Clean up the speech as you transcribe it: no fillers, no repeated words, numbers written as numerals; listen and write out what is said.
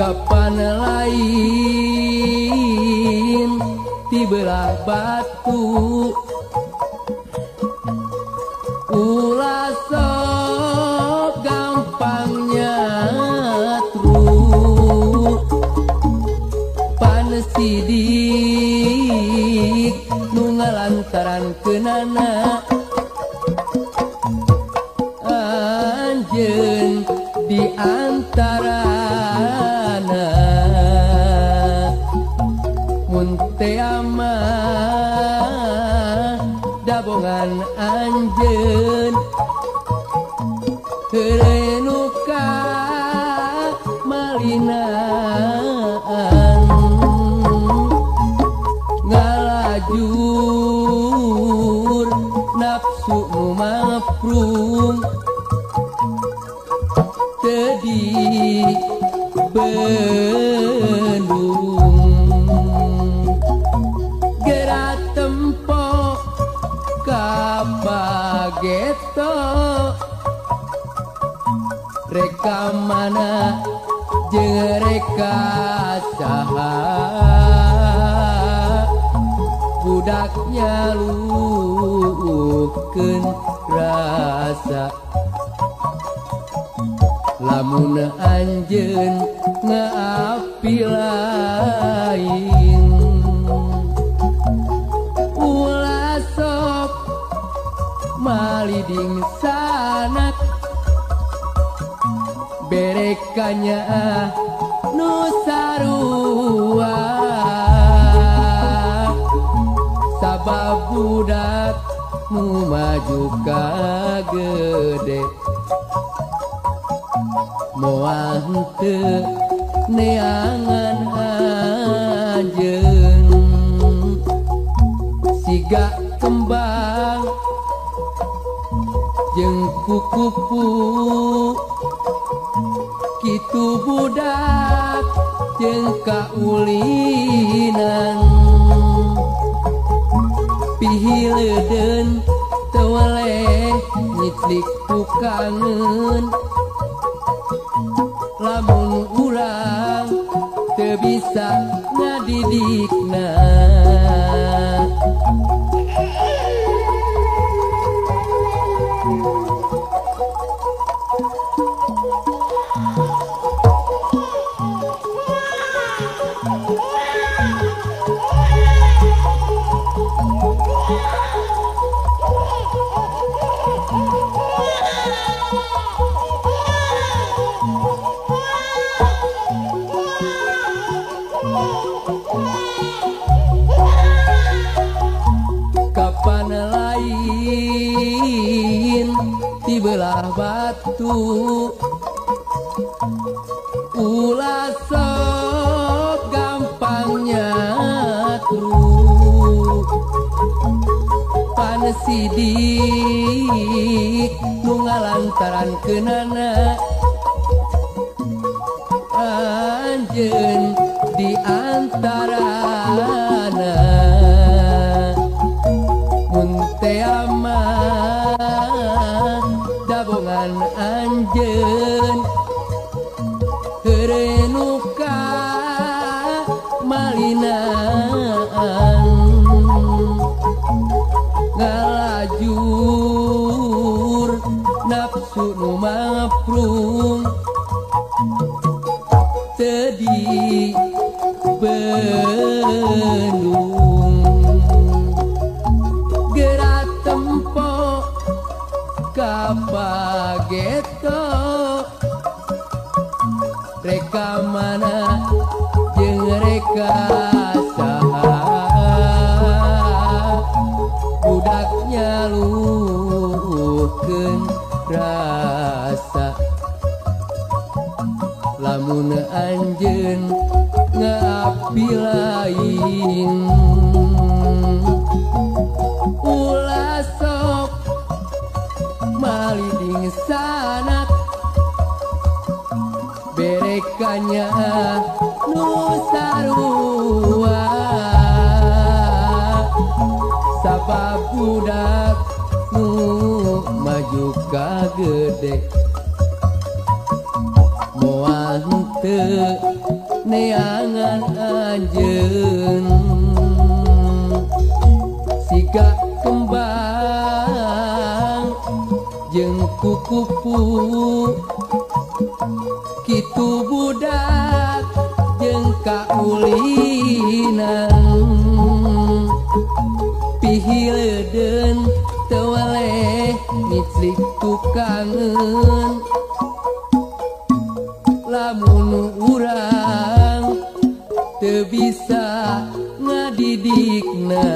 Kapan lain tibelah batu ulah sok gampangnya tru pan sidik nu ngalantaran keunana anjeun di antarana mun teh mah dabongan anjeun heureuy nu ka malinaan ngalajur nafsu nu mafrung teu dibendung geura tempo ka pageto reka mana jeung reka saha budaknya luuhkeun rasa lamun anjeun ngaapi lain ulah sok maliding sanak berekanya nu sarua sabab budak nu maju ka gede moal henteu neangan anjeun siga kembang jeung kukupu kitu budak jeung kaulinan pihileudeun teu weleh nyiclik ku kangen lamun urang teu bisa ngadidikna. Kapan lain tibelah batu ulah sok gampangnya tru pan sidik nu ngalantaran keunana anjeun di antarana mun teh mah dabongan anjeun heureuy nu ka malinaan ngalajur nafsu nu mafrung teu dibendung geura tempo ka pageto reka mana jeung reka saha budaknya luuhkeun rasa lamun anjeun ngaapi lain ulah sok maliding sanak berekanya nu sarua sabab budak nu maju ka gede moal henteu neangan anjeun siga kembang jeung kukupu kitu budak jeung kaulinan pihiledeun teu weleh miclik tukangeun lamun urang teu bisa ngadidikna.